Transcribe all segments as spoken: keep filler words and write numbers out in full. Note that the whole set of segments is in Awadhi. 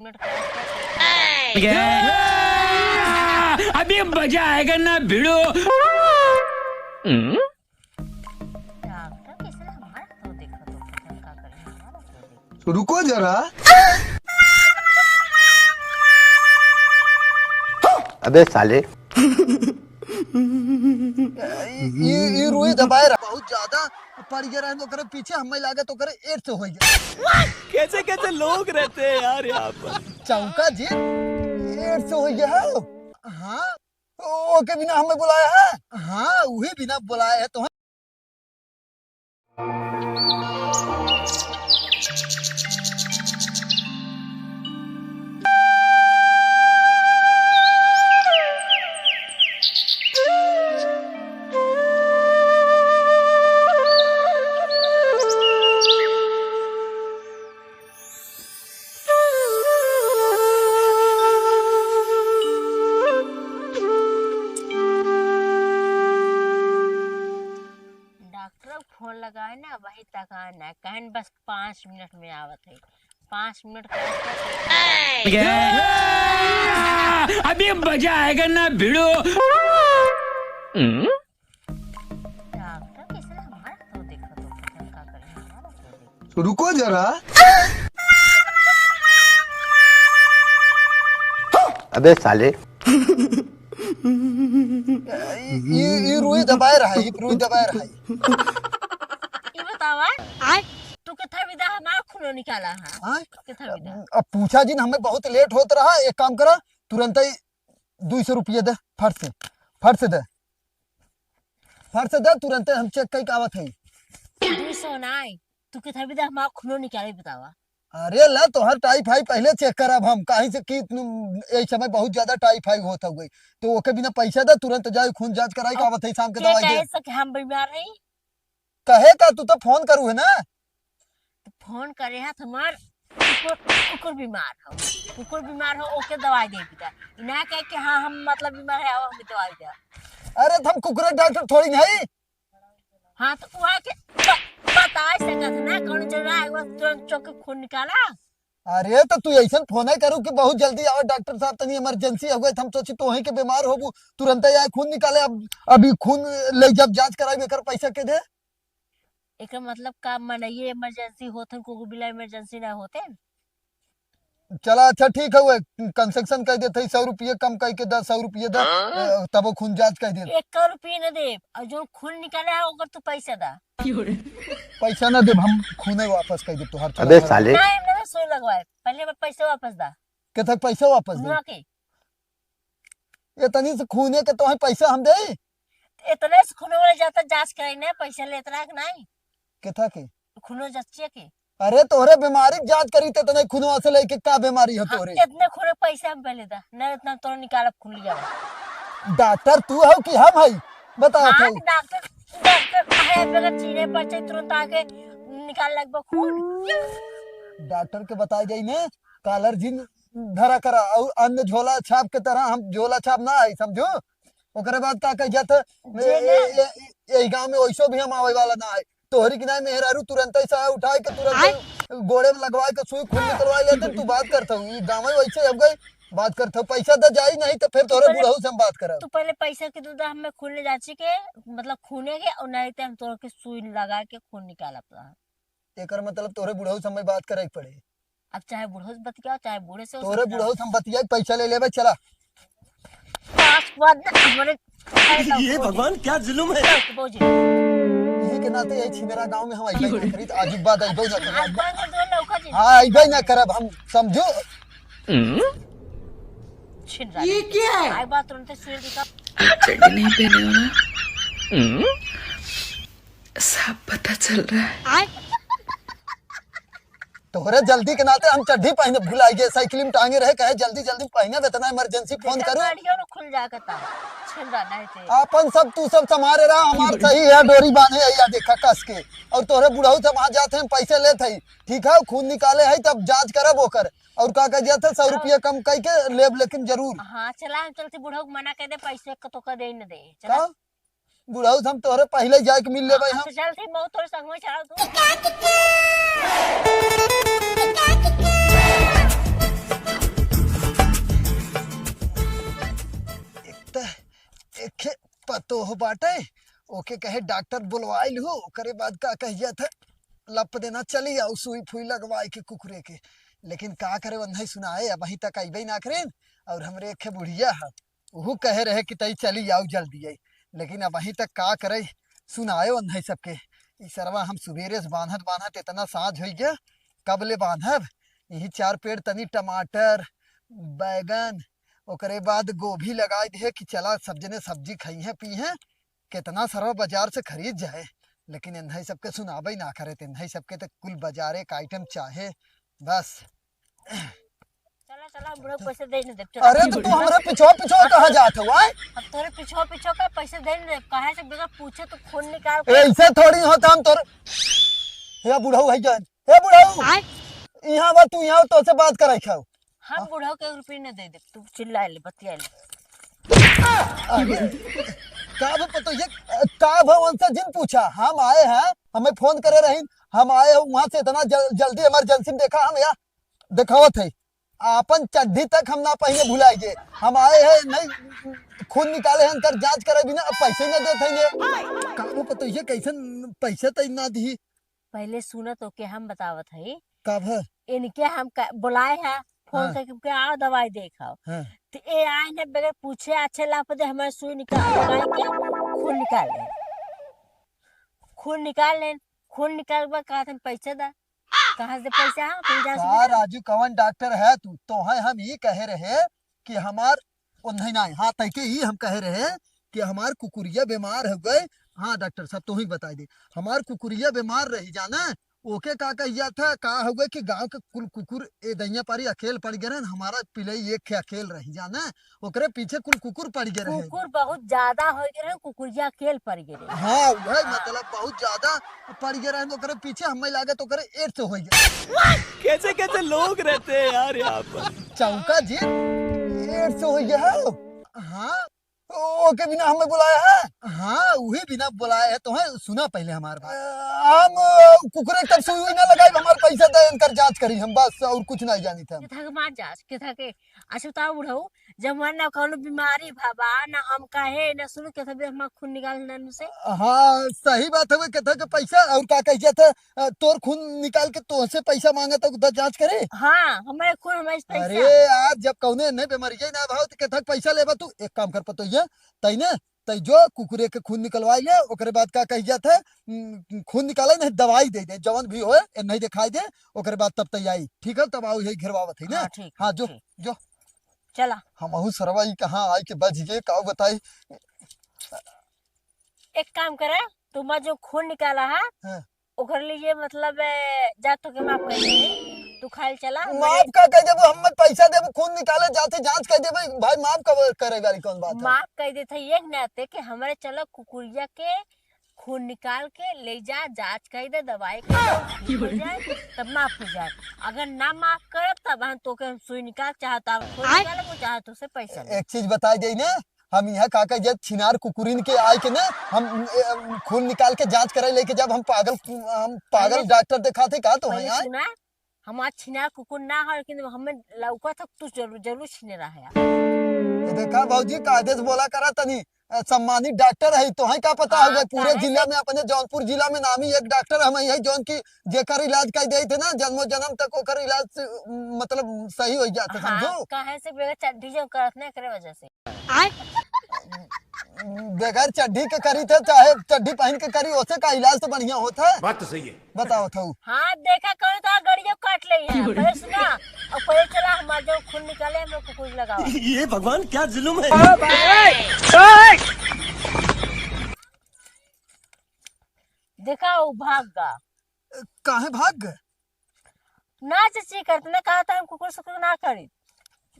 मिनट का। अभी मजा आएगा ना भिड़ू। डॉक्टर कैसे हमारा तो देखो तो पसंद का करे, हमारा तो देखो। रुको जरा। अबे साले। ये, ये रुई दबाए रहा। बहुत ज्यादा पड़ गया रहे, तो करे पीछे हमें लागे तो करे एड्स हो गया। कैसे कैसे लोग रहते हैं यार यहाँ पर। चौका जी, एड्स हो गया है। हाँ, ओके बिना हमें बुलाया है। हाँ, वही बिना बुलाया है तो। डॉक्टर फोन लगाए ना, वही तक आना है, कहन बस पाँच मिनट में आवत है। पाँच मिनट का। अभी मजा आएगा ना भिड़ू। डॉक्टर कैसे हमारा तो देखो तो पसंद का करे, हमारा तो देखो। रुको जरा। अबे साले। ये, ये रुई दबाए रहा है, ये रुई दबाए रहा है। ये बतावा, आय, तू कितना विदा हमार खूनो निकाला है? आय? कितना विदा? अब पूछा जिन, हमें बहुत लेट होत रहा। एक काम करा, तुरंत ही दुई सौ रुपये दे, फट से, फट से दे, फट से दे, तुरंते हम चेक करके आवत है। दुई सौ नाई, तू कितना विदा हमार खूनो निकाले बतावा। अरे ला, तोहर टाइफाई पहले चेक करब हम, काहे से कि इतनु-, यही समय बहुत ज्यादा टाइफाई होत हउवे, तो ओके बिना पैसा दे, तुरंत जाए खून जांच कराई के आवत है, शाम के के दवाई दे। कहे से कि हम बीमार हई? कहे का, तू तो फोन करू है ना? तो फोन करे है तो हमार कुकुर, कुकुर बीमार हो, कुकुर बीमार हो, ओके दवाई दे दिया। ना कहे कि हाँ, हम मतलब बीमार है, आओ हमें दवाई दे। अरे, तो हम कुकुर डॉक्टर थोड़ी नहीं। हाँ, तो वहाँ के ब-, बताए सकत है ना, कौन जगह है, वो तुरंत चौक के खून निकाला। अरे, तो तू ऐसन फोन ही करू कि बहुत जल्दी आवा डॉक्टर साहब, तनी इमरजेंसी हो गई, हम सोची तो वहीं के बीमार होबू, तुरंत ही आए खून निकाले। अब अभी खून ले जब जांच कराई, एकर पैसा के दे। एकर मतलब का, मनइये इमरजेंसी होत है, कुकुर बिला इमरजेंसी ना होते? चला, अच्छा, ठीक है, वो कंसेशन कर देते, सौ रुपये कम करके दे, सौ रुपये दे, हाँ? अ, तब वो खून जांच कर दे। एक रुपये न दे, और जो खून निकाले है, ओकर तू पैसा दा। पैसा ना देब, हम खूने वापस कर देब तोहार। अबे साले। नहीं, नहीं, सुई लगवाए, पहले हमार पैसा वापस दा। केथा के पैसा वापस दे? हुआ के? इतनी से खूने के तोहे पैसा हम दे? इतने से खूने वाले जाता जांच करे ना, पैसा लेत रहा कि नहीं? केथा के? खूनो जांचिए के। अरे, तोहरे बीमारी के जांच करी, तो इतने खूनवा से लेके का बीमारी हो हाँ, तोहरे? इतने खूने पैसा हम पहले दा, ना इतना तोरा निकालब खून लिया। डॉक्टर तू हो कि हम हई? बताओ हाँ, तो। डॉक्टर, डॉक्टर है, अगर चीने पर से तुरंत आके निकाल लगबो खून। डॉक्टर के बताए जाई ने, कालर जिन धरा करा, और अन्य झोला छाप के तरह हम झोला छाप ना आई, समझो? ओकरे बाद का कह जात, जे ए, ना ए, ए, यही गांव में वैसो भी हम आवे वाला ना है। तोहरी की नाई मेहरारू तुरंत ऐसा उठाए के तुरंत आय। गोड़े में लगवाए के सुई खून निकलवाए लेते, तू बात करत हूँ, ये गाँव में वैसे अब गए बात करत हूँ, पैसा दे जाई नहीं तो फिर तोहरे पहले बुढ़ऊ से हम बात करब। तू पहले पैसा के दे दा, हमें खून ले जाची के, मतलब खूने के, और नहीं तो हम तोहरे के सुई लगा के खून निकालब। एकर मतलब तोहरे बुढ़ऊ से हमें बात करे के पड़े। अब चाहे बुढ़ऊ से बतियाओ, चाहे बूढ़े से हो तोहरे सकता है। बुढ़ऊ से हम बतिया के पैसा ले लेबे, चला। पास बाद में हमरे, अरे ये बाबूजी। भगवान, क्या जुल्म है। बाबूजी। यही के नाते यही छिमेरा गांव में हम अइबे ना करी, तो आज बाद अइबे ना करब। आज बाद में दो लौका जी। हाँ, अइबे ना करब हम, समझो। छिन रहा ये है। क्या है? आई बात तुरंत सुई दिखा। चड्डी नहीं पहने हो ना? सब पता चल रहा है। तोहरे जल्दी के नाते हम चड्ढी पहिने भुलाइ गए, साइकिल में टांगे रहे, कहे जल्दी जल्दी पहिने, इतना इमरजेंसी फोन करू। गाड़ियों में खुल जा करता है, छिन रहा नहीं थे। आपन सब तू सब संभारे रहा, हमार सही है, डोरी बांधे है या देखा कस के, और तोहरे बुढ़ऊ से वहां जाते हैं, पैसे लेते हैं, ठीक है, खून निकाले है, तब जांच करब ओकर, और का कह जाते, सौ रुपया कम कह के लेब, लेकिन जरूर। हाँ, चला, हम चलते बुढ़ऊ को मना कर दे, पैसे को तो कर दे ही न दे, चला। का? बुढ़ऊ से हम तोहरे पहिले जाए के मिल लेबै हम। तो चल ठीक, मऊ तोरे संग में चला तू। पतोह बाटे, ओके कहे डॉक्टर बुलवाइ लू, ओकरे बाद का कहिया था, लप देना चली आउ सुई फुई लगवाइ के कुकुरे के। लेकिन का करे, वन्हई सुनाए, अबहीं तक अइबे ना करेन। और हमरे एक ठे बुढ़िया है, उहू कहे रहे कि तई चली आउ जल्दी आई, लेकिन अबहीं तक का करे, सुनाए वन्हई सबके। ई सरवा हम सुबेरे से बांधत बांधत इतना साँझ होइ गया, कब ले बांधब? यही चार पेड़ तनी टमाटर, बैगन, ओकरे बाद गोभी लगाइ दिहे कि चला सब जने सब्जी खइहें पीहें, केतना सरवा बाजार से खरीद जाए, लेकिन एन्हई सबके सुनाबे ना करे, त एन्हई सबके त कुल बाजारे का आइटम चाहे, बस। चला, चला, बुढ़ऊ पैसे दे न देब, चला। अरे, तो तू हमरे पिछवा पिछवा कहाँ जात हो, आय? अब तोरे पिछवा पिछवा का पैसे दे न देब, काहे से बिना पूछे तू खून निकाल के ऐसे थोड़ी होता हम तोरे। हे बुढ़ऊ है जान, हे बुढ़ऊ। आय? यहाँ बा, तू यहाँ तो से बात कराई खाओ। हम बुढ़ऊ के एक रुपया न दे देब, तू चिल्लाए ले, बतियाए ले। अरे, का भा पतो ये, का भा उनसे जिन पूछा, हम आए हैं, हमें फोन करे रही, हम आए हैं वहाँ से इतना जल-, जल्दी इमरजेंसी में देखा, हम यहाँ देखावत है, आपन चड्ढी तक हम ना पहिने भुलाए गए, हम आए हैं नहीं खून निकाले हैं, इनकर जाँच करे बिना अब पैसे ना देत हैं ये। का भा पतो ये कैसन पैसे तय ना दी। पहले सुना तो के हम बतावत हई। का भा? इनके हम क-, बोलाए हैं, फोन हाँ। करके के आओ दवाई देखाओ। हाँ। तो ए आए हैं बगैर पूछे अच्छे लाभ दे हमारे सुई निकाल दवाई के खून निकाल ले। खून निकाल ले, खून निकाल बा कहत हम पैसे दा। कहाँ से पैसा है? तू जा का सुविधा? राजू कवन डॉक्टर है तू? तो है हम ई कहे रहे कि हमार ओ नहीं, नहीं, हाँ, तैके ही हम कहे रहे कि हमार कुकुरिया बीमार हो गए। हाँ, डॉक्टर साहब, तोही बताई दे, हमार कुकुरिया बीमार रही जाना, ओके का कहिया था, का हो गए कि गांव के कुल कुकुर ए दैया पारी अकेल पड़ गए रहन, हमारा पिलई एक खे अकेल रही जाना, ओकरे पीछे कुल कुकुर पड़ गए रहे। कुकुर बहुत ज्यादा हो गए रहे, कुकुरिया अकेल पड़ गए रहे। हाँ, वही मतलब बहुत ज्यादा पड़ गए रहे, ओकरे पीछे हमें लागत ओकरे एड्स हो गए। कैसे कैसे लोग रहते हैं यार यहाँ पर। चौका जी, एड्स हो गया है। हाँ, ओके बिना हमें बुलाया है? हाँ, वही बिना बुलाया है तो है। सुना पहले हमार बात। हम, अ, कुकुरे तब सुई हुई ना लगाई, हमार पैसा दे, इनकर जाँच करी हम, बस और कुछ नहीं जानी था। किथा के मार जाँच, किथा के? अच्छा, बताओ बुढ़ऊ, जब मन ना कौनो बीमारी भा बा, ना हम कहे, ना सुनो, किथा भी हमार खून निकाल ना से। हाँ, सही बात है, किथा के पैसा और का कह जाता अ, तोर खून निकाल के तोहसे पैसा मांगत है, उधर जाँच करे? हाँ, हमारे खून, हमारे पैसा। अरे यार, जब कौने नहीं बीमारी है ना भाव, तो केथक पैसा लेबा तू? एक काम कर पतो ये, तई ने, तई जो कुकुरे के खून निकलवाई ले, ओकरे बाद का कही जात है, उम, खून निकाले नहीं, दवाई दे दे, जवन भी होए, ए नहीं दिखाई दे, ओकरे बाद तब तई आई, ठीक है? तब आओ यही घेरवावत है ना? हाँ, ठीक, हाँ, जो, ठीक। जो। चला। हमहू सरवा ई कहाँ आई के बज गए, का बताई? एक काम करे, तुम्हार जो खून निकाला है, हाँ। ओकर लिए मतलब, ए, जा तो के माफ कर दे। तू खाइल चला, माफ का कह देबो, हम पैसा देबो, खून निकाले जाते जाँच कर देबो, भाई माफ का करे गाड़ी कौन बात है? माफ कर देते एक नाते कि हमारे चलो कुकुरिया के खून निकाल के ले जा, जाँच कर दे, दवाई कर दे, ठीक हो जाए, तब माफ हो जाए। अगर ना माफ करब, तब हम तोके हम सुई निकाल, चाहे तो हम खून आय। निकालब, चाहे तो से पैसा ले। एक चीज बताई जाई ना, हम यहाँ का कहे, जब छिनार कुकुरिन के आए के ना, हम, ए, खून निकाल के जाँच कराई लेके जब हम पागल, हम पागल पहले डॉक्टर दिखाते का तो पहले हैं, आय? सुना, हमार छिनार कुकुर ना हो, लेकिन हमें लौका तक तू जरूर, जरूर छीने रहा है। ये देखा भौजी, कायदे से बोला करा तनी, अ, सम्मानित डॉक्टर है, तो है का पता हाँ, होगा, पूरे काहे जिला से? में, अपने जौनपुर जिला में नामी एक डॉक्टर हम है, जौन की जेकर इलाज कर देते ना, जन्मों जन्म तक ओकर इलाज से, मतलब, सही हो जाता, हाँ, समझो? काहे से बेगर चड्ढी जो करत ना, एकरे वजह से। आय। बगैर चड्ढी के करी थे, चाहे चड्ढी पहन के करी, ओसे का इलाज तो बढ़िया होत है। बात तो सही है। बताओ था। हाँ, देखा करो तो गड़ियों काट ले है। पहले सुना, और पहले चला हमार जो खून निकाले, हम लोग को कुछ लगावा। ये भगवान क्या जुल्म है। देखा, वो भाग गा। काहे भाग गए? ना चाची करत, ना कहा था हम कुकुर सुकुर ना करी।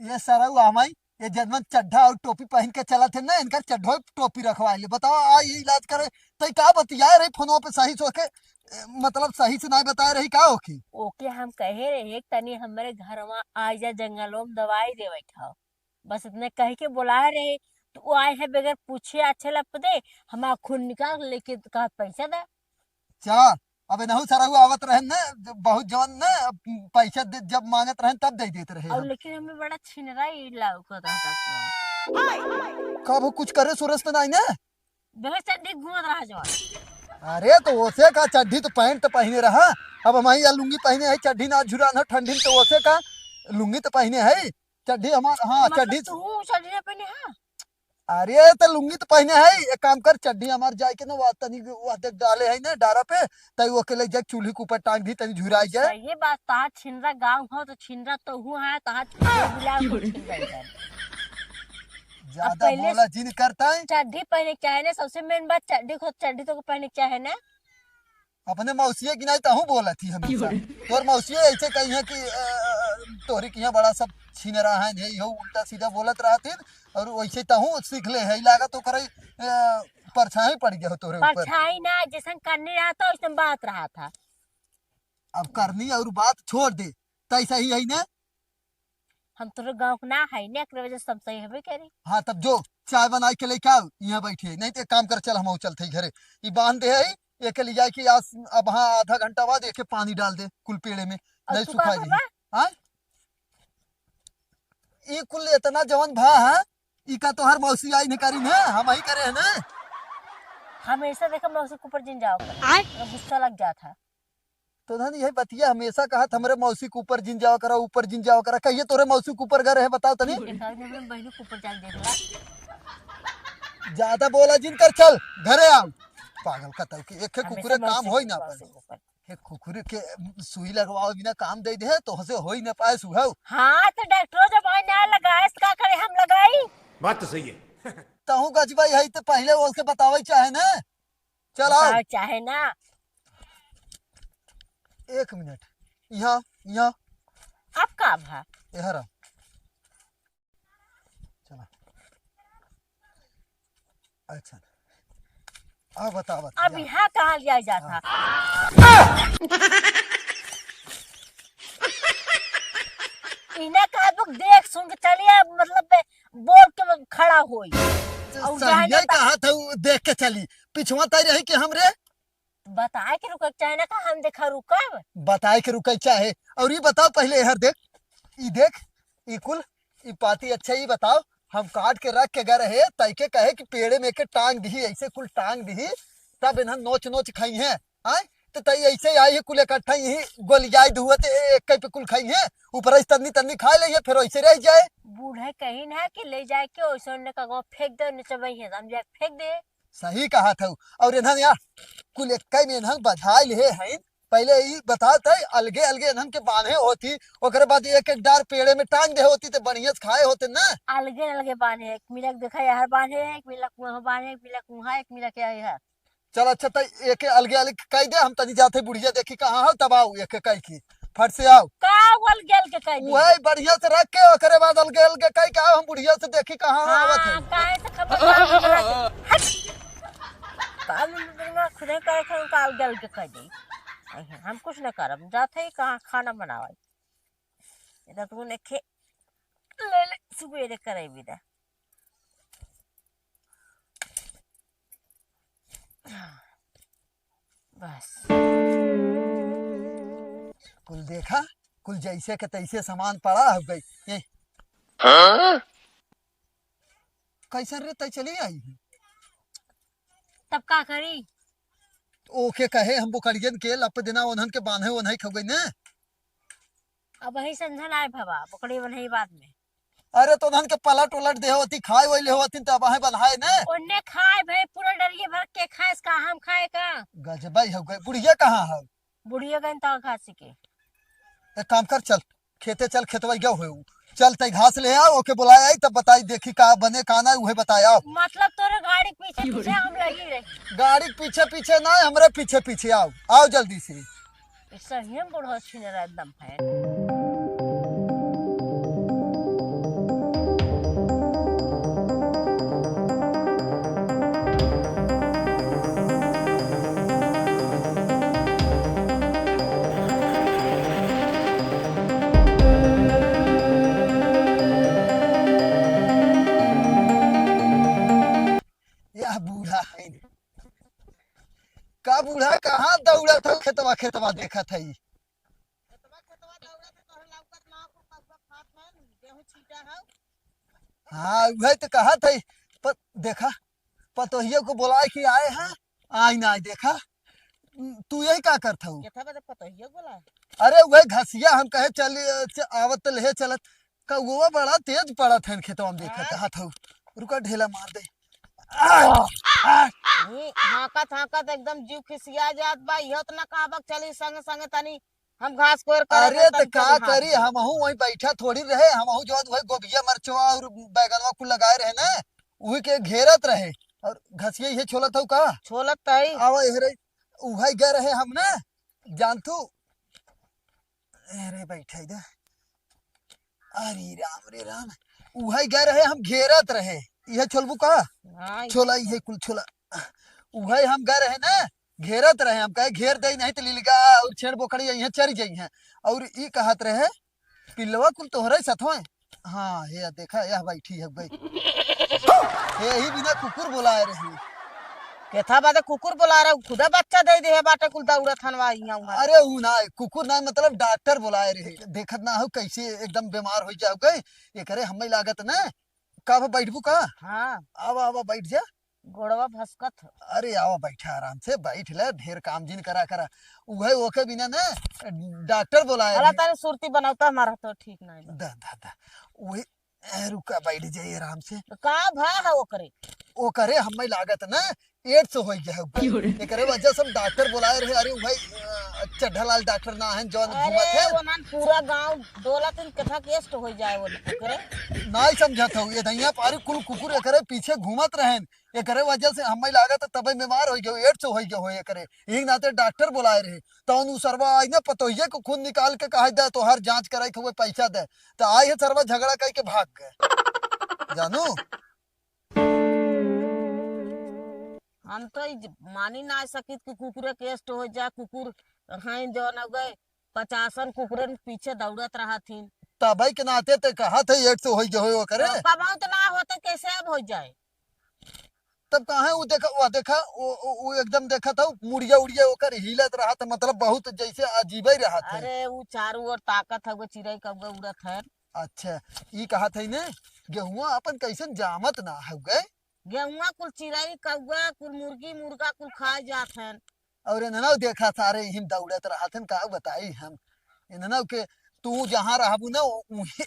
ये सरऊ हमाई, ये जदमन चड्ढा और टोपी पहन के चलत है ना, इनकर चड्ढो टोपी रखवाए ले। बताओ, आ ये इलाज करे, तई का बतियाए रही फोनवा पे सही से ओके, ए, मतलब सही से ना बताए रही का ओके? ओके हम कहे रहे, एक तनी हमरे घरवा आ जा, जंगलों में दवाई दे बैठा। बस इतने कह के बुलाए रहे, तो वो आए हैं बगैर पूछे, अच्छे लप दे, हमारा खून निकाल लेके कहा पैसा दे। चला, अब एनहु सरहु आवत रहन न, जब बहुत जवन न, अब पैसा दे, जब मांगत रहन तब दे देत रहे और हम। लेकिन हमें बड़ा छिनरा ई लौकत रहता था। कब कुछ करे सुरस तो नहीं ना? बेहोश चड्ढी घूमत रहा जवान। अरे तो ओसे का, चड्ढी तो पैंट तो पहिने रहा, अब हम या लुंगी पहिने है, चड्ढी ना झुरान हो ठंडी में, तो ओसे का, लुंगी तो पहिने है, चड्ढी हमार, हाँ, मतलब चड्ढी। तू चड्ढी ना पहिने, हाँ? अरे तो लुंगी तो पहिने है, एक काम कर, चड्ढी हमार जाए के ना, वह तनी वह देख डाले है ना डारा पे, तई ओके ले जाके चूल्ही के ऊपर टांग दी, तनी झुराई जाए। सही बात, तहार छिनरा गाँव हो तो छिनरा तो हूँ है, तहार छिनरा बिलाव हो छिनरा इधर। ज्यादा पहले बोला जिन करता है। चड्ढी पहने के चाहे ना, सबसे मेन बात चड्ढी को, चड्ढी तो को पहने के चाहे ना। अपने मौसिया की नहीं तहूँ बोला थी हमेशा। तोर मौसिया ऐसे कही है कि, अ, तोहरी किहाँ बड़ा सब छिनरा है, यही हो उल्टा सीधा बोलत रहती और वैसे तहूँ सीख ले है, लागत ओकरे, अ, परछाई पड़ गया हो तोरे ऊपर। परछाई ना, जैसन करने रहा था वैसन बात रहा था। अब करनी और बात छोड़ दे, तैसा ही है ना। हम तोरे गाँव के ना है ना, एकरे वजह से हम सही हबे करी। हाँ, तब जो चाय बनाई के लेके आओ, यहाँ बैठे, नहीं तो एक काम कर, चल हम चलते ही घरे। ई बांध दे है, एके ले जाए कि आज, अब हाँ, आधा घंटा बाद एके पानी डाल दे कुल पेड़े में, और नहीं तू का सुखाई करबा? रही। हाँ, ई कुल इतना जवन भा है, ई का तोहर मौसी आई नहीं करी ना, हम ही करे है ना। हमेशा देखो मौसी के ऊपर जिन जाओ कर। आय? मेरा गुस्सा लग जाता है। तो धन यही बतिया हमेशा कहत, "हमरे मौसी के ऊपर जिन जावा करा, ऊपर जिन जावा करा।" कहिए तोरे मौसी के ऊपर घर है, बताओ तनी। एक आदमी अपने बहिनी के ऊपर जाके देख ला। ज्यादा बोला जिन कर, चल घरे आओ। पागल कतौ के, एक हमेशा कुकुरे काम मौसी होई के ना ऊपर, पाए। मौसी के ऊपर। एक कुकुरे के सुई लगवाओ बिना काम दे दे, तो हसे होई ना पाए सुहाव। हाँ, तो डॉक्टर जब आए ना लगाए, तो का करे हम लगाई? बात तो सही है। तहूँ गजबाई है, तो पहले उसके बतावे चाहे ना। चल आओ। बताओ चाहे ना। एक मिनट, यहाँ, यहाँ। अब का भा? यहाँ रह। चला। अच्छा। अब बता, बता, अब जा। यहाँ कहाँ लिया जाता? हाँ। इन्हें कहा लोग देख सुन के चलिए, मतलब बे-, बोल के खड़ा होई। तो और सही जहाँ है, जाता कहा था वो देख के चली, पिछुआ तय रही कि हमरे बताए के रुकब चाहे ना का, हम देखा रुकब। बताए के रुकब चाहे। और ई बताओ पहले, एहर देख, ई देख, ई कुल, ई पाती अच्छा, ई बताओ, हम काट के रख के गए रहे, तैके कहे कि पेड़े में के टांग दिही, ऐसे कुल टांग दिही, तब इन्हन नोच नोच खाई हैं, आय? तो तई ऐसे आई है कुल इकट्ठा यही गोलियाई धुआ ते एक पे कुल खाई है, ऊपर से तन्नी तन्नी खा ले, फिर ऐसे रह जाए। बूढ़े कहीं ना कि ले जाए के ओइसे ओन्ने का फेंक दे, ओन्ने चबई है, हम जाए फेंक दे। सही कहा था। और इन्हन यार कुल एक में इन्हन बधाई ले हैं। पहले ई बताओ त अलगे अलगे इन्हन के बांधे होती, ओकरे बाद एक एक डार पेड़े में टांग दे होती तो बढ़िया से खाए होते ना। अलगे अलगे बांधे, एक मिला के देखा यहाँ बांधे, एक मिला कुआं बांधे, एक मिला कुआं, एक मिला के यहाँ। चल अच्छा, त एके अलगे अलगे कह दे, हम तनी जाते बुढ़िया देखी कहाँ हो, तब आओ एके कह की फट से आओ। का अलगे अलगे कह दी? वही बढ़िया से रख के ओकरे बाद अलगे अलगे कह के आओ, हम बुढ़िया से देखी कहाँ हाँ, आवत है। काहे से खबर काहे से रख? हट। काम में बिना खुदे करे खाऊं का अलगे अलगे कह दे। हम कुछ न करब, जाते ही कहाँ खाना बनावे। इधर तू ने खे-, ले ले, सुबेरे करे बिदा। बस। कुल देखा, कुल जैसे के तैसे सामान पड़ा हो गई। ये हाँ? कैसन रे, तै चली आई? तब का करी? ओके कहे हम बुकड़ियन के लप देना, ओन्हन के बांधे, ओन्हई खो गई ने। अब वही संझन आए भवा, बुकड़ी बनई बाद में। अरे तो ओन्हन के पलट उलट दे होती, खाए वही ले होती, तब आहे बन्हाए ने। ओन्ने खाए भाई, पूरा डरिए भर के खाए, का हम खाए का? गजबाई हो गए, बुढ़िया कहाँ है? बुढ़िया गए तो घासी के। एक काम कर, चल खेते चल, खेतवा गया हुए उ। चल तई घास ले आओ, ओके बुलाए आई, तब बताई, देखी का बने का ना, उहे बताए आओ। मतलब तोरे गाड़ी के पीछे पीछे हम लगी रही। गाड़ी के पीछे पीछे ना, हमरे पीछे पीछे आओ, आओ जल्दी से। ये सही में बूढ़ा छिनरा एकदम है। या बूढ़ा है। का बूढ़ा कहाँ दौड़त हो, खेतवा, खेतवा देखत है? खेतवा, खेतवा दौड़त है, तोहरे लौकत ना हो, कौआ खात है, गेहूं छींटा है। हाँ, वही तो कहत है, पर देखा, पतोहिया को बोलाए कि आए हैं, आई ना आए, देखा। तू यही का करत हऊ? केथा बदे पतोहिया बोला? अरे वही घसिया हम कहे चल, च-, आवत त लेहे चलत, कौआ बड़ा तेज पड़त है खेतवा में, देखा हाँ। कहत हऊ। रुका, ढेला मार दे। आ, आ, हम्म, हाँकत हाँकत एकदम जीव खिसिया जात बा। इहो त ना कहबक चली संगे संगे तनी हम घास कोर करे अरे में त तनी का चली करी, हाँक दे। हमहू वही बैठा थोड़ी रहे, हमहू जो वही गोभिया मरचवा और बैगनवा कुल लगाए रहे ना, वही के घेरत रहे। और घसिया इहे छोलत हऊ का? छोलत तई। आवा एहरे, उहै गए रहे हम ना, जान तू। अरे बैठे दे। अरे राम रे राम, उहै गए रहे हम घेरत रहे, इहे छोलबू का? हाँ, छोला, इहे कुल छोला। उहै हम गए रहे ना, घेरत रहे, हम कहे घेर दे, नहीं तो लिलगा और छेड़ बोकड़ी यहीं चर जाई हैं। और ई कहत रहे, पिल्लवा कुल तोहरे साथ होए। हाँ, ये देखा, यह बैठी है गई। यही बिना कुकुर बोलाए रही। केथा बाटे कुकुर बोला रहे, खुदा बच्चा दे दे बाटे, कुल दौड़त हनवा इहाँ उहाँ। अरे ऊ ना, कुकुर ना, मतलब डॉक्टर बोलाए रहे। देखत ना हो कैसे एकदम बीमार हो जाओ गए। एकरे हमें लागत ना, कब बैठबू का? हाँ। आवा, आवा, बैठ जा। गोड़वा भसकत ह। अरे आवा, बैठा आराम से, बैठ ले, ढेर काम जिन करा करा। उहे ओके बिना ना डॉक्टर बोलाए अला रहे। तारे सुरती बनावता हमारा तो ठीक नहीं बा। दा, दा, दा। वही, ए, रुका, बैठ जाइए आराम से। तो का भा है ओकरे? ओकरे हमें लागत ना एड्स हो गया है ऊपर। क्यों रे? एकरे वजह से हम डॉक्टर बोलाए रहे। अरे भाई, अ, चड्ढा लाल डॉक्टर ना है, जौन अरे, घूमत है। ओनन पूरा गांव डोलत इन कथा के एस्ट हो जाए वो ओकरे। नाई समझत हूँ, ये धैया पारी कुल कुकुर एकरे पीछे घूमत रहन। एकरे वजह से हमें लागत है तबे बीमार हो गयो, एड्स हो गयो हो एकरे। यही नाते डॉक्टर बोलाए रहे। तो उन सरवा आई ना पतोहिए को खून निकाल के कहा दे, तोहार जांच कराई के हुए पैसा दे। तो आई है सरवा झगड़ा करके भाग गए। जानू? हम तो ई ज-, मानी ना सकित कि कुकुरे के एस्ट हो जाए। कुकुर हैं जौन हो गए, पचासन कुकुरन पीछे दौड़त रहत हिन। तबई के नाते ते कहत है एड्स होई गए होई ओकरे। तो कबहूँ तो ना होते, कैसे अब हो जाए? तब काहे वो देखा, वो देखा, वो, वो, वो एकदम देखत हौ, मुड़िया उड़िया ओकर हिलत रहत, मतलब बहुत जैसे अजीबे रहत है। अरे, वो चारों ओर ताकत हौ, चिरई कौआ उड़त है। अच्छा, ई कहत है ने, गेहुआ अपन कैसन जामत ना हौ गए? गेहुआ कुल चिरई, कौआ कुल, मुर्गी, मुर्गा कुल खाए जात हन। और इन्हनौ देखा सारे इहिम दौड़त रहत हन, का बताई हम। इन्हनौ के तू जहाँ रहबू ना, उ-, उही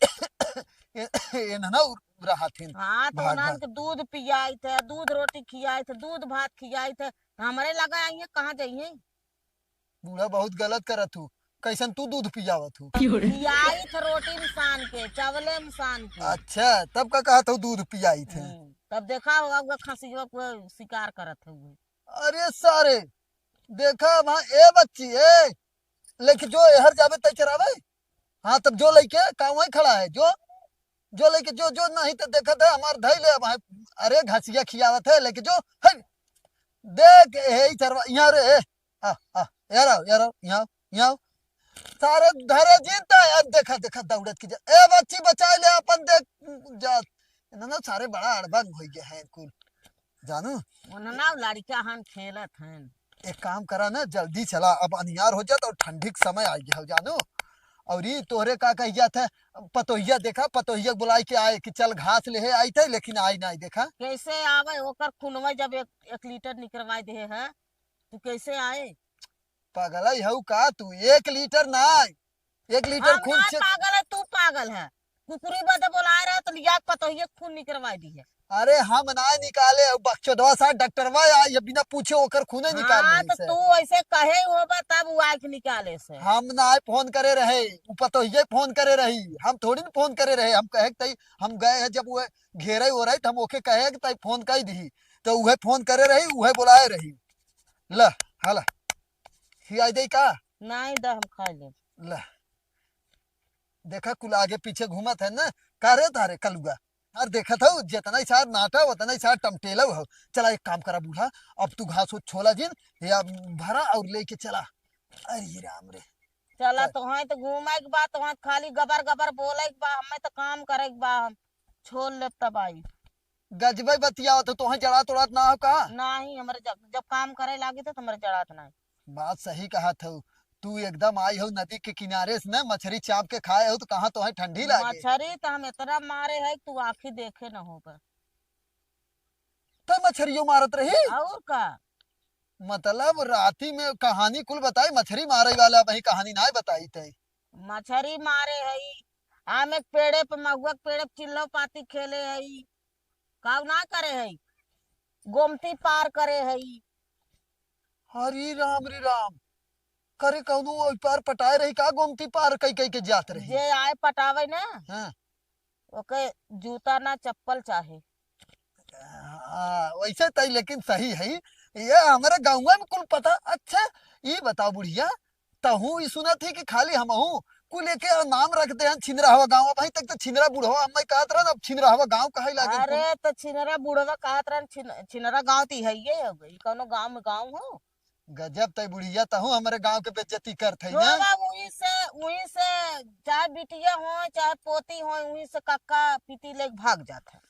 इन्हनौ रहत हन। हाँ, तो भाग, उन्हन भाग। के दूध पियाइत है, दूध रोटी खियाइत है, दूध भात खियाइत है, तो हमरे लगा आइए, कहाँ जाइए? बूढ़ा बहुत गलत करत हूँ, कैसन तू दूध पियावत हूँ? पियाइत है रोटी में सान के, चावले में सान के। अच्छा, तब का कहत हूँ दूध पियाइत है? हम्म, तब देखा होगा, वो खसिया को शिकार करत है वो। अरे सारे, देखा वहाँ, ए बच्ची, ए, लेके जो एहर जाबे तै चरावे। हाँ, तब जो लेके, का वहीं खड़ा है, जो, जो लेके जो, जो नहीं तो देखत है, हमार धई ले अब है। अरे घसिया खियावत है, लेके जो, है, देख, ए, ई चरवा, यहाँ रे, ए, आ, आ, यार आओ, यार आओ, यहाँ आओ, यहाँ आओ। सारे धरे जीता यार, देखा, देखा, दौड़त की जा। ए बच्ची, बचाए ले अपन, देख, जा। इन्होंने सारे बड़ा अड़बंग हो गए हैं कुल। जानू? उन्हना लड़का हन खेलत हन। एक काम करा ना, जल्दी चला, अब अनियार हो जात और ठंडी के समय आ गया हो, जानू? और ई तोहरे का कह जात है, पतोहिया देखा, पतोहिया बुलाई के आए कि चल घास लेहे आई थे, लेकिन आई ना, देखा। कैसे आवे, ओकर खूनवा जब एक, एक लीटर निकरवाए दे है, तू कैसे आए? पगलई हऊ का तू? एक लीटर ना, एक लीटर हम खून ना से पागल है, तू पागल है। कुकुरी बदे बोलाए रहे तो लिया के पतोहिए खून निकरवाए दी है। अरे हम ना निकाले, उ बकचोदवा सा डॉक्टरवा आई है, बिना पूछे ओकर खूने निकाल हाँ, लेही तो से। तू ऐसे कहे होबा तब वो आके निकाले से। हम ना फोन करे रहे, उ पतोहिए फोन करे रही, हम थोड़ी ना फोन करे रहे। हम कहे के तई हम गए हैं जब वो घेरे हो रही तो हम ओके कहे के तई फोन कर दी, तो उहे फोन करे रही, उहे बुलाए रही। ल, हाला। खियाई दे का? नहीं द, हम खा ले। ल। देखा, कुल आगे पीछे घूमत है ना। का रे तारे कलुआ? यार, देखत हौ, जितना ही सार नाटा, उतना ही सार टमटेलौ हौ। चला, एक काम करा बूढ़ा, अब तू घास उस छोला जिन, या भरा और लेके चला। अरे राम रे। चला, चल। तोहाई तो घूमे के बा, तोहाई खाली गबर गबर बोले के बा, हमें तो काम करे के बा, हम छोड़ लेब तब आई। गजबे बतियावत हो, तोहे जड़ात उड़ात ना हो का? नाही, हमरे जब, जब काम करे लागी थे, तो हमरे जड़ात नाही। बात सही कहत हो, तू एकदम आई हो नदी के किनारे से ना, मछरी चाप के खाए हो, तो कहाँ तोहे ठंडी लागे? मछरी तो हम इतना मारे है, तू आँखी देखे न होगा। तै मछरियो मारत रही? और का? मतलब राती में कहानी कुल बताई, मछरी मारे वाला अबहीं कहानी नाय बताई तै। मछरी मारे हई, आम एक पेड़े पे, महुआ के पेड़े पे चिल्लो पाती खेले हई, काऊ ना करे हई, गोमती पार करे हई। हरी राम रे राम, करे कौनो ओइ पार पटाए रही का, गोमती पार कई कई के जात रही? जे आए पटावे ना, हाँ। ओके जूता ना चप्पल चाहे। हाँ, वैसे तई लेकिन सही है। ये हमारे गाँव में कुल पता। अच्छा, ई बताओ बुढ़िया, तहूँ ई सुनत ही कि खाली हमहू कुल एके नाम रख दे हन छिनराहवा गाँव? अबहीं तक तो छिनरा बुढ़वा हमें कहत रहन, अब छिनराहवा गाँव कहे लागे कुल। अरे, तो छिनरा बुढ़वा कहत रहन, छिन-, छिनरा गाँव तो है, ये हो गई, कौनो गाँव में गाँव हो? गजब तई बुढ़िया, तहूँ हमरे गाँव के बेइज्जती करत है ना। बाबा, वहीं से, वहीं से चाहे बिटिया हो, चाहे पोती हो, वहीं से कक्का पीती लेके भाग जात है।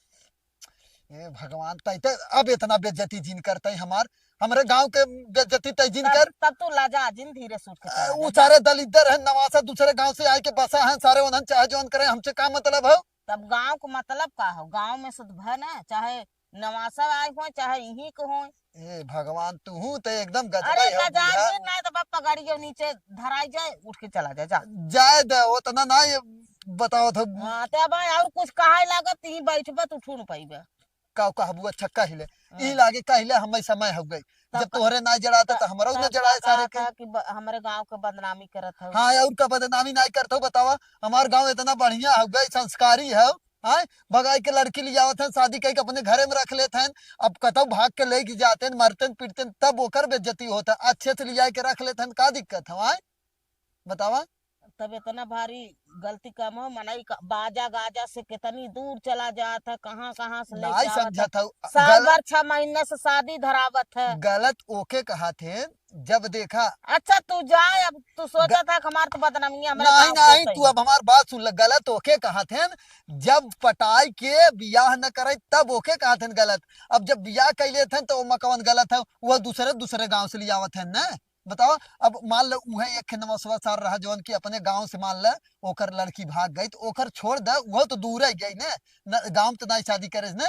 ए भगवान, तई ते अब इतना बेइज्जती जिन करत है हमार, हमरे गाँव के बेइज्जती तई जिन तब, कर। तब तू लजा जिन, धीरे से उठ के अ, चला उ जा। सारे दलिद्दर हैं, नवासा दूसरे गाँव से आए के बसा हैं, सारे उन्हन चाहे जौन करे, हमसे का मतलब है? तब गाँव को मतलब का हो? गाँव में से तो भय ना, चाहे नवासा आए हो, चाहे यहीं के हो। ए भगवान, तूहू तो एकदम गजबे अरे हो गजा बुढ़ा। जिन, नहीं तो बाप पगड़ियो नीचे धराई जाए, उठ के चला जा, जा। जाए दे, उतना ना ये बताओ था। हाँ, ते अब और कुछ कहे लागत, यहीं बैठबे तो उठू न पाइबे। का कहबू? अच्छा कहिले, हाँ। ई लागे कहिले हमें समय हो गई। तब जब का-, तोहरे ना जड़ाता त-, तो हमरो तब ना जड़ाए का सारे के। कहता कि ब-, हमरे गाँव के बदनामी करत हो। हाँ, और का बदनामी नहीं करत हो, बतावा। हमार गाँव इतना बढ़िया हो गई, संस्कारी है, हाँ, भगाई के लड़की ले आवत हैं, शादी कई के अपने घरे में रख लेत हैं। अब कतौ भाग के लेके जाते हैं, मरते हैं, पीटते हैं, तब ओकर बेइज्जती होता है। अच्छे से ले जाए के रख लेत हैं, का दिक्कत है, हाँ? बतावा। तब इतना भारी गलती कम हो, मनई का बाजा गाजा से कितनी दूर चला जात है, कहाँ कहाँ से लेके नाई आवत है। समझत हऊ, साल गल-, भर छह महीने से शादी धरावत है। गलत ओके कहत हैं, जब देखा। अच्छा, तू जाए, अब तू सोचा ग-, था कि हमार तो बदनामी है, हमारे नाहीं, गाँव को नाहीं, सही। तू अब हमार बात सुन ले, गलत ओके कहत हैं, जब पटाई के बियाह न करे, तब ओके कहत हैं गलत। अब जब बियाह कइ लेत हैं, तो ओमा कवन गलत है? वह दूसरे, दूसरे गाँव से लियावत हैं न। बताओ, अब मान लो, उहे एक नवसवा सार रहा, जौन कि अपने गाँव से, मान ले, ओकर लड़की भाग गई, तो ओकर छोड़ दे, वो तो दूर ही गई न, न, गाँव तो नाहीं शादी करे न।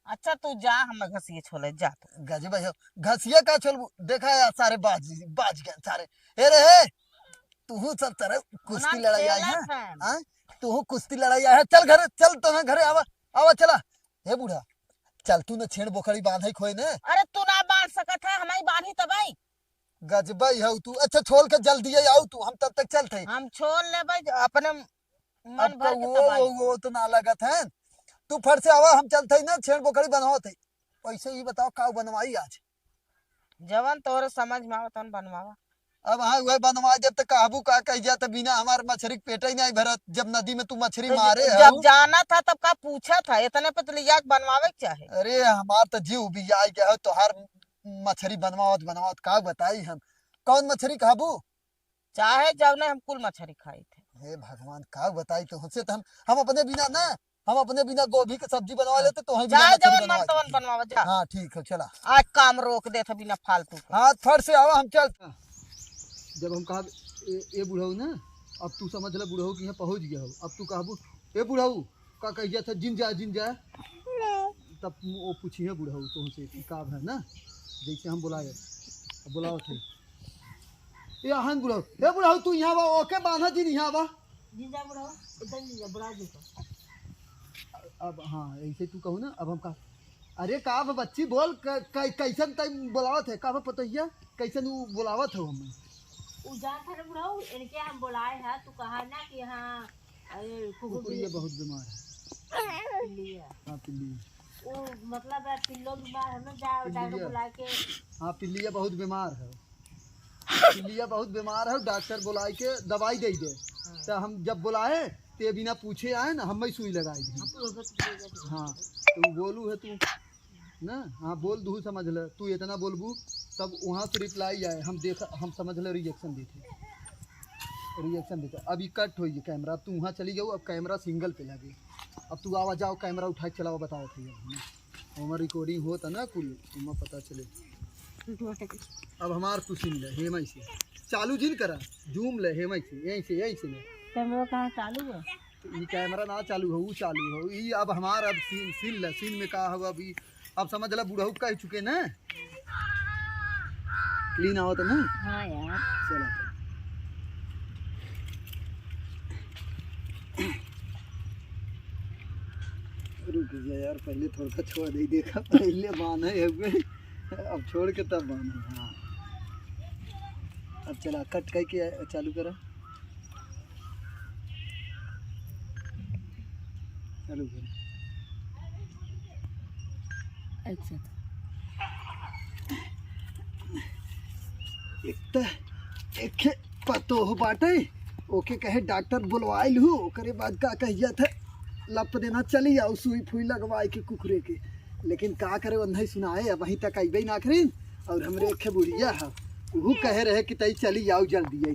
अच्छा, तू जा, हम घसिए छोले, जा तू। गजब है, घसिए का छोलबू? देखा यार, सारे बाज, बाज गए सारे। ए रे, हे, तूहू सब तरह कुश्ती ना लड़ाई आई खेलत है, हैं। हाँ? तूहू कुश्ती लड़ाई आई है, चल घरे, चल तो घरे आवा, आवा चला। हे बूढ़ा, चल तू न छेड़ बोकरी बांधे खोए ने। अरे तू ना बांध सकत है, हम ही बांधी तबई। गजबई हऊ तू। अच्छा, छोल के जल्दी ही आऊ तू, हम तब तक चलत हई। हम छोल लेबे, अपने मन अब भर के वो, तबाही। वो, वो तो ना लगत है। तू फट से आवा, हम चलत हई ना, छेड़ बोकरी बनवावत हई। वैसे ही बताओ, का बनवाई आज? जवन तोरे समझ में आवे, तवन बनवावा। अब हाँ, वह बनवा देब, त कहबू का कह जात, बिना हमार मछरी के पेट ही नहीं भरत, जब नदी में तू मछरी तो मारे जब हऊ। जाना था, तब का पूछा था? इतने पे तो लिया के बनवावे के चाहे। अरे, हमार तो जीव उबिया गया हो, तोहार मछरी बनवावत बनवावत का बताई हम। कौन मछरी खाबू? चाहे जौने, हम कुल मछरी खाई थे। हे भगवान, का बताई तो हमसे, तो हम, हम अपने बिना ना, हम अपने बिना गोभी के सब्जी बनवा लेते, तो हम बिना चाहे मछरी जवन बनवा मन तवन लेते। बनवावा, जा। हाँ, ठीक है, चला। आज काम रोक देत है बिना फालतू के। हाँ, फट से आवा, हम चल। जब हम कहब, "ए, ए बुढ़ऊ ना, अब तू समझ ले बुढ़ऊ कि यहाँ पहुँच गया हो।" अब तू कहबू, "ए बुढ़ऊ, का कह गया था, जिन जा, जिन जा।" तब वो पूछिए बुढ़ऊ तुमसे कि का है ना, जैसे हम बुलाए, अब बुलाओ थे। ए, आहन बुढ़ऊ, ए बुढ़ऊ, तू यहाँ बा, ओके बान्हा जी यहाँ बा। जीजा बुढ़ऊ, इधर जीजा, बुढ़ा जी को। अब हाँ, ऐसे तू कहू ना, अब हम का, अरे का बा बच्ची, बोल, क-, क-, कैसन तई बुलावत है, का बा पतोहिया, कैसन उ बुलावत हो हमें? उ जात है बुढ़ऊ, इनके हम बुलाए है, तू कहा ना कि हाँ, अरे कुकुर कुकुर ये भी बहुत बीमार है। पिल्लिया। हाँ, पिल्लिया। वो मतलब है, पिल्लो बीमार है ना, जा डॉक्टर पिल्लिया। बुला के। हाँ, पिल्लिया बहुत बीमार है। पिल्लिया बहुत बीमार है, डॉक्टर बुलाए के दवाई दे दे। हाँ। तो हम जब बुलाए, ते बिना पूछे आए ना, हम ही सुई लगाई दे। हाँ, तो वो बस दे दे। हाँ, तो वो बोलू है तू ना, हाँ, बोल दू समझ ले, तू इतना बोलबू, तब वहाँ से रिप्लाई आए, हम देख, हम समझ ले रिएक्शन देते, रिएक्शन देते। अब ये कट होई कैमरा, अब तू वहाँ चली जाऊ, अब कैमरा सिंगल पे लगे। अब तू आवा जाओ, कैमरा उठा के चलाओ, बताओ थे हमें। हमार रिकॉर्डिंग होता ना कुल, हमें पता चले। अब हमार तू सुन ले, हेमा इसे चालू जिन करा, जूम ले, हेमा इसे, यहीं से, यहीं से ले। कैमरा कहाँ चालू है? ई कैमरा ना चालू हो, ऊ चालू हो। ई अब हमार अब सीन, सीन ले, सीन में का हो, अब ई अब समझ ला, बुढ़ऊ कह चुके ना। क्लीन आवत ना? हाँ यार। चला, चला। रुक जा यार, पहले थोड़ा छोड़ दे, देखा, पहले बांधे हुए, अब छोड़ के तब बांधे। हाँ, अब चला, कट करके चालू करा। चालू करा। अच्छा। एक त, एक पतोह बाटे, ओके कहे डॉक्टर बुलवाइल हूँ, ओकरे बाद का कहिया था, लप देना चली आओ, सुई फुई लगवाए के कुकुरे के। लेकिन का करे, वन्हई सुनाए, अबहीं तक अइबे ना करीन। और हमरे एक बुढ़िया है, उहू कहे रहे कि तई चली आओ जल्दी आई।